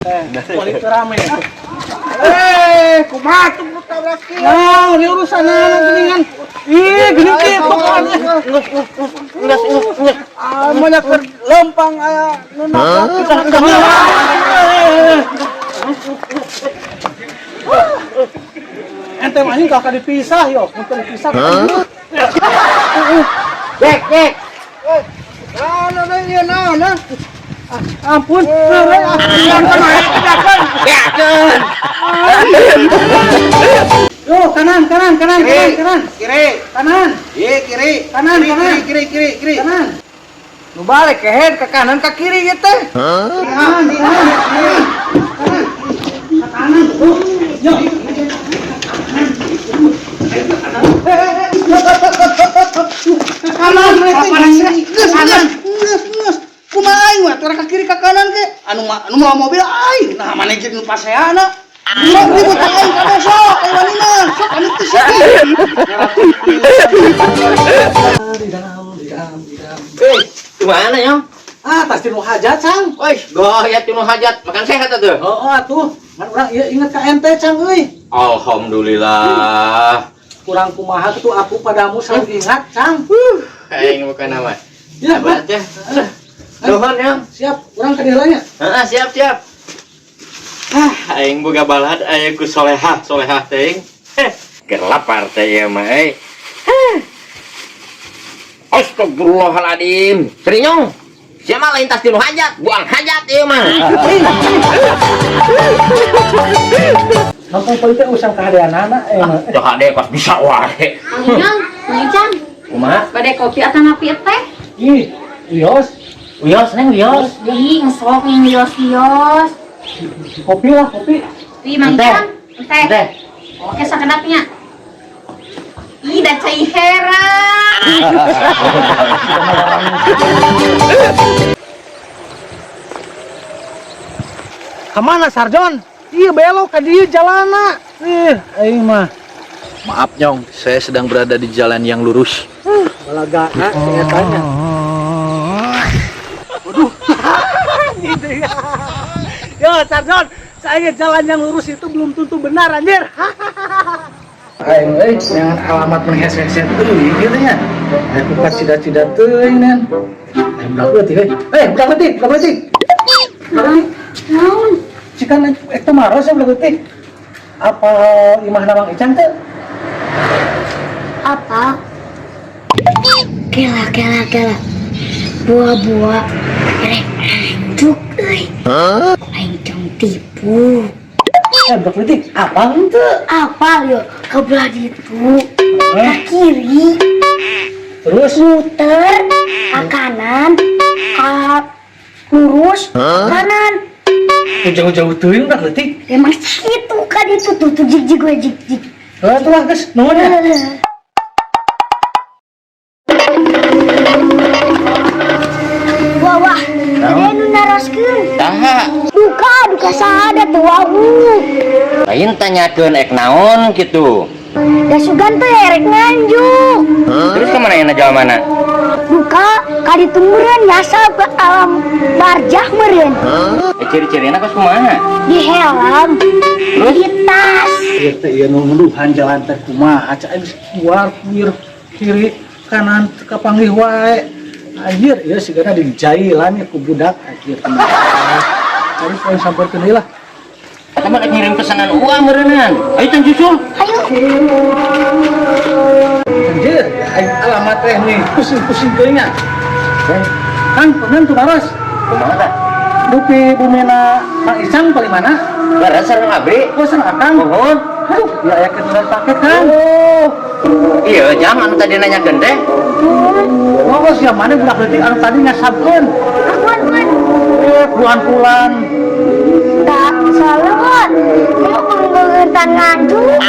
Kulit rame. Eh, kumaha tuh tabrak kieu? Nah, ini urusan geuningan. Ih, geuning kitu kan. Geus geus geus. Ah, mah keur lempang aya nu nabrak. Ente mah anjing kalau dipisah yo, mun dipisah. Dek, dek. Naon naon ieu naon ah? Ampun, Yang kan aya kedakeun. Kedakeun. Yo, kanan, kanan, kanan, kanan, kanan. Kiri. Kanan. Iya, kiri. Kanan, kiri, kanan. Kiri, kiri, kiri. Kanan. Nu balik kehed ke kanan ke kiri gitu teh. Kanan, kanan, kanan. Kanan. Ke kanan. Yo. Ke kanan mereka. Geus, kanan. Geus, geus. Kumaha aing mah ke kiri ke kanan ke? Anu anu mawa mobil aing. Nah, mana jeung nu paseana. Sok ribut aing kabeh sok, aing wani mah. Sok anu teh sok. Eh, gimana ya? Ah, pasti nu hajat, Cang. Woi, goyat nu hajat, makan sehat atuh. Oh, atuh. Ngan urang ieu inget ka ente, Cang euy. Alhamdulillah. Kurang kumaha tuh aku padamu selalu ingat, Cang. Aing bukan nama. Ya, Hebat ya. Nuhun ya. Siap, urang ka dieu nya. Heeh, siap, siap. Ah, aing boga balad aya ku solehah, solehah teh. Heh, keur lapar teh ieu mah euy. Astagfirullahaladzim. Serinyong. Siapa lain tas tinu hajat, buang hajat ieu mah. Kampung politik usang kahadeanana mah. Jauh hade pas bisa wae. Mang Inyong, Mang Icang, Kumaha? bade kopi atau napi teh? Ih, wios, Wios neng wios. Ih, ngesok yang wios-wios. Kopi lah, kopi. Ih, Mang Teh. Icang, teh. Teh. Oke, sakedapnya. Ih, da cai herang. Kemana Sarjon? Iya belok ke dieu jalana. Ih, aing mah. Maaf Nyong, saya sedang berada di jalan yang lurus. Balagana si etanya. Waduh. Gitu ya. Yo, Sarjon, saya jalan yang lurus itu belum tentu benar anjir. Aing euy, jangan alamat mengheset-heset teuing kieu nya. Aing buka cida-cida teuing nen. Aing budak leutik euy. Eh, budak leutik, budak leutik. Budak leutik. Naon? Cikan ek teu maros ya budak leutik. Apa imahna Mang Icang teh? Apa? Kela kela kela. Buah-buah rek anjuk euy. Aing tong tipu. Eh, budak leutik, apa henteu? Apa yo ke belah ditu? Ke kiri, Terus muter ke kanan, ke lurus, ke kanan. Jauh-jauh teuing budak leutik. Emang situ kan itu tuh tuh jig jig we jig jig. Heuh tuh lah geus, nuhun ya. Wah wah, ada nu naroskeun. Saha? Duka, duka saha tuh wau. Lain tanyakeun ek naon kitu. Da sugan teh erek nganjuk. Terus kemana yang jalan mana? Duka kali tumureun nyasa ke alam barjah meureun. Eh, ciri-cirina kos kumaha? Di helm, Terus? di tas. Ieu teh ieu nu nuduhan jalan teh kumaha cai geus keluar kuir kiri kanan teu kapanggih wae. Anjir, ieu sigana dijailan ya ku budak anjir. Tadi poin sampeurkeun heula lah. Eta mah rek ngirim pesanan uang meureunan. Ayo tang susul. Ayo. Anjir, aing alamat teh nih pusing-pusing teuing nya. Kang, punten tuh baros. Kumaha tah? Dupi bumina Mang Icang paling mana? Leres sareng abdi. Oh, sareng Akang. Nuhun. Aduh, ya aya keturunan paket kan. Oh. Iya, jam anu tadi nanyakeun teh. Oh, siapa mana budak leutik anu tadi ngasabkeun. Akuan, akuan. Eh, pulan-pulan. Tak salah kan. Kamu pengen nganjuk.